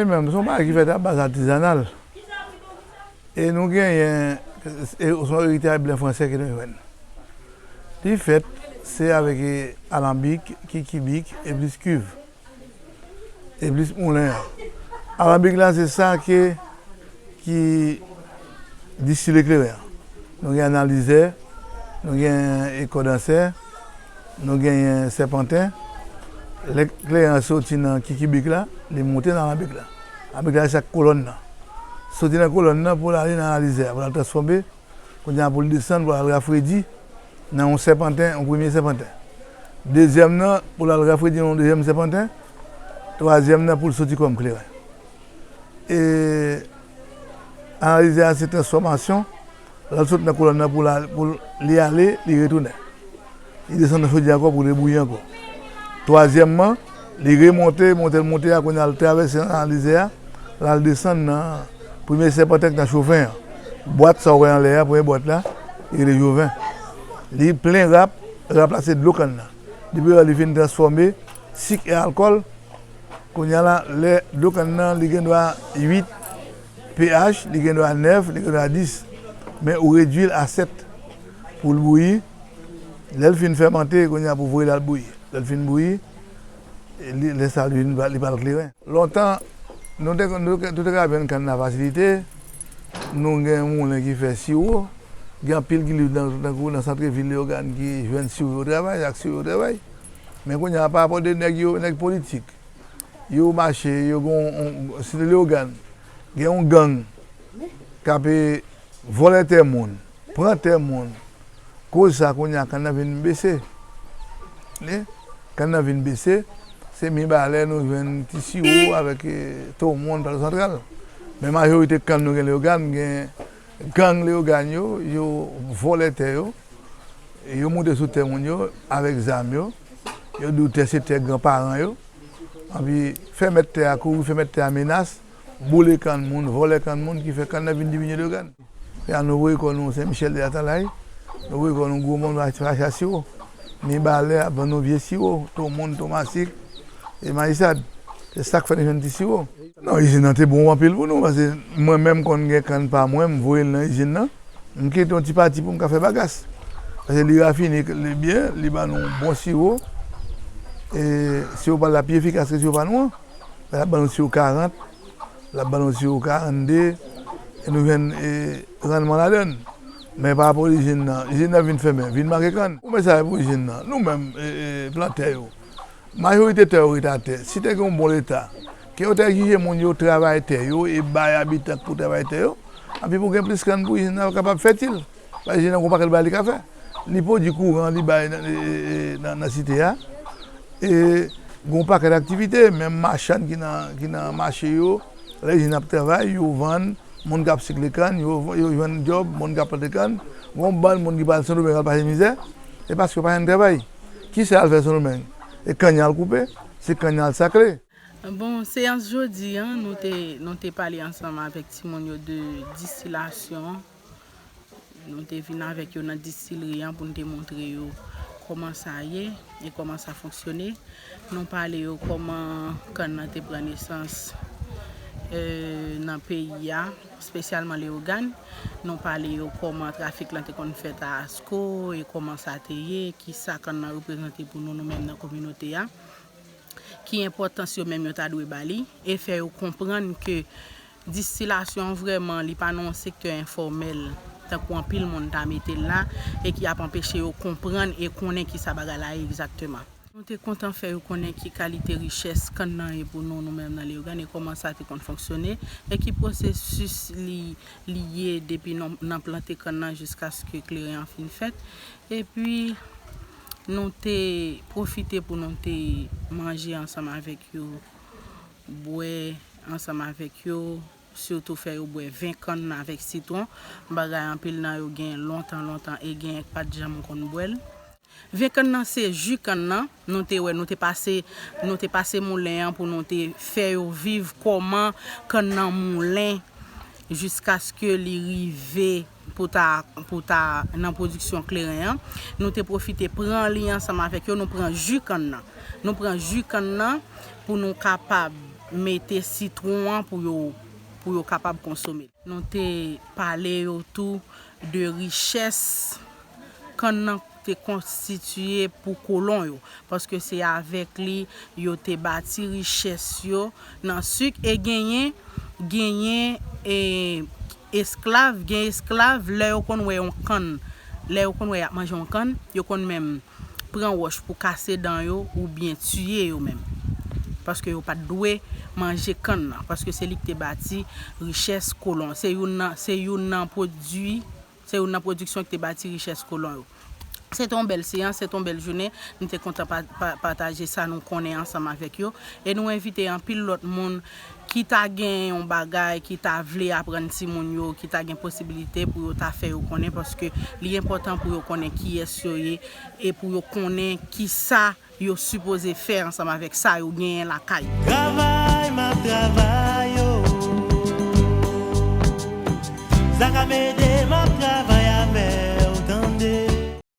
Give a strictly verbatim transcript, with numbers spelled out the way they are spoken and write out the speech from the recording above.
Menm, se yon bagay ki fèt a baz atizanal. E nou genyen, e se yon eritay blen fransè ke nou jwenn. Li fèt, se avèk e, alanbik, kikibik, e plis kiv. E plis moulen an. Alanbik la, se sa ke, ki distile kleren an. Nou gen analizè, nou gen e kondansè, nou genyen sèpanten. Lè kleren an soti nan kikibik la, li monte nan alanbik la. Alanbik la, se sa k kolòn nan. Soti nan kolòn nan pou l ale nan analizè a, pou l al transfòme, kounye a pou l desann, pou l al rafredi nan yon sèpanten, yon premye sèpanten. Dezyèm nan, pou l al rafredi nan yon dezyèm sèpanten. Twazyèm nan, pou l soti kòm kleren. E analizè a se transfòmasyon. Lè l sot nan kolòn nan pou l al-, pou li ale, li retounen. Li desann nan chodyè ankò pou l rebouyi ankò. Twazyèmman, li remonte, monte l monte a, kounye a l travèse analizè a, l al desann nan premye sèpanten k nan chofen an. Bwat sa w wè anlè a, premye bwat la, li rele joven. Li plen rap, rap la se dlo kann nan. Depi lè li fin transfòme sik e alkòl, kounye a la, lè dlo kann nan, li gen dwa uit pH, li gen dwa nèf, li gen dwa dis. Men ou redui l a sèt pou l bouyi. Lè l fin fèmante, kounye a pou voye l al bouyi. Lè l fin bouyi, li, lè sa li vin, li pral kleren. Lontan, nou te, nou te, nou te ka jwenn kann nan fasilite. Nou gen moulen ki fè siwo. Gen anpil ki liv nan, tankou nan santrevil Leyogàn ki jwenn siwo yo travay, ak siwo yo travay. Men kounye a, pa rapò de nèg yo, nèg politik. Yo mache, yo gen yon, yon, site Leyogàn, gen yon gang k ap, e, vòlè tè moun, pran tè moun. Koz sa, kounye a, kann nan vin bese. Li, kann nan vin bese, se Mibalè nou jwenn Ti Siwo avèk, e, Tomòn, Plato Santral. Men majorite kann nou gen Leyogàn, gen gang Leyogàn yo, yo vòlè tè yo, yo moute sou tè moun yo avèk zam yo, yo di w tè se tè granparan yo, anpi fè mèt tè a kouri, fè mèt tè a menas, boule kann moun, vòlè kann moun, ki fè kann nan vin diminye Leyogàn. Kounye a nou voye kò nou Sen Michèl de Latalay, nou voye kò nou Gwomòn, Macha Siwo. Mibalè ap vann nou vye siwo, Tomòn, Tomasik, e Mayisad. Se sa k fè nou jwenn Ti Siwo. Non, izin nan te bon anpil pou nou, paske mwen menm konn gen kann pa mwen, m voye l nan izin nan. M kite yon ti pati pou m ka fè bagas. Paske li rafine, li byen, li ban nou bon siwo. E siwo pa l la pi efikas ke siwo pa nou an. L ap ban nou siwo karant, l ap ban nou siwo karannde, e nou jwenn, e, rannman ladann. Men pa rapò izin nan, izin nan vin fèmen, vin manke kann. Ou men sa e pou izin nan. Nou menm, e, e, plantè yo. Majorite tè yo ret atè. Si te gen yon bon leta, ke yo te egzije moun yo travay tè yo e bay abitan pou travay tè yo, anpi pou gen plis kann pou izin nan kapab fètil. Paske izin nan gon pakèt bagay li ka fè. Li pwodui kouran, li bay nan, e, e, e, nan, nan site a. E gon pakèt aktivite, menm machann ki nan, ki nan mache yo, lè izin ap travay, yo vann, moun k ap sikle kann, yo, yo jwenn djòb, moun k ap plante kann, gon bann moun ki pral Sendomeng al pase mizè, e paske yo pa jwenn travay. Kisa y al fè Sendomeng? E kann y al koupe, se kann y al sakle. Bon, seyans jodi a, nou te, nou te pale ansanm avèk timoun yo de distilasyon. Nou te vin avèk yo nan distilri an pou n te montre yo kòman sa ye e kòman sa fonksyone. Nou pale yo kòman kann nan te pran nesans, e, nan peyi a, espesyalman Leyogàn. Nou pale yo kòman trafik lan te konn fèt a Asko e kòman sa te ye, kisa kann nan reprezante pou nou, nou menm nan kominote a. Ki enpòtans yo menm yo ta dwe ba li, e fè yo konprann ke distilasyon an vrèman, li pa nan yon sektè enfòmèl, tankou anpil moun ta mete l la, e ki ap anpeche yo konprann e konnen kisa bagay la ye egzakteman. Nou te kontan fè yo konnen ki kalite richès kann nan ye pou nou, nou menm nan Leyogàn, e kòman sa te konn fonksyone, e ki pwosesis li, li ye depi nan, nan plante kann nan jiskaske kleren an fin fèt. Epi, nou te pwofite pou nou te manje ansanm avèk yo, bwè ansanm avèk yo, sitou fè yo bwè ven kann nan avèk sitwon, bagay anpil nan yo gen lontan, lontan, e gen k pa t janm konn bwè l. Ven kann nan se ji kann nan, nou te wè, nou te pase, nou te pase moulen an pou nou te fè yo viv kòman kann nan moulen jiskaske li rive pou ta, pou ta nan pwodiksyon kleren an. Nou te pwofite pran li ansanm avèk yo, nou pran ji kann nan. Nou pran ji kann nan pou nou kapab mete sitwon an pou yo, pou yo kapab konsome. Nou te pale yo tou de richès kann nan te konstitiye pou kolon yo, paske se avèk li yo te bati richès yo nan sik. E genyen, genyen e, esklav, gen esklav, lè yo konn wè yon kann, lè yo konn wè y ap manje yon kann, yo konn menm pran wòch pou kase dan yo oubyen tiye yo menm. Paske yo pa t dwe manje kann nan, paske se li ki te bati richès kolon. Se youn nan, se youn nan pwodui, se youn nan pwodiksyon ki te bati richès kolon yo. Se te yon bèl seyans, se te yon bèl jounen. Nou te kontan pa, pa, pataje sa nou konnen ansanm avèk yo. E nou envite anpil lòt moun ki ta gen yon bagay, ki ta vle aprann timoun yo, ki ta gen posibilite pou yo ta fè yo konnen, paske li enpòtan pou yo konnen kiyès yo ye e pou yo konnen kisa yo sipoze fè ansanm avèk sa yo genyen lakay yo. Travay m ap travay yo. Sa k ap ede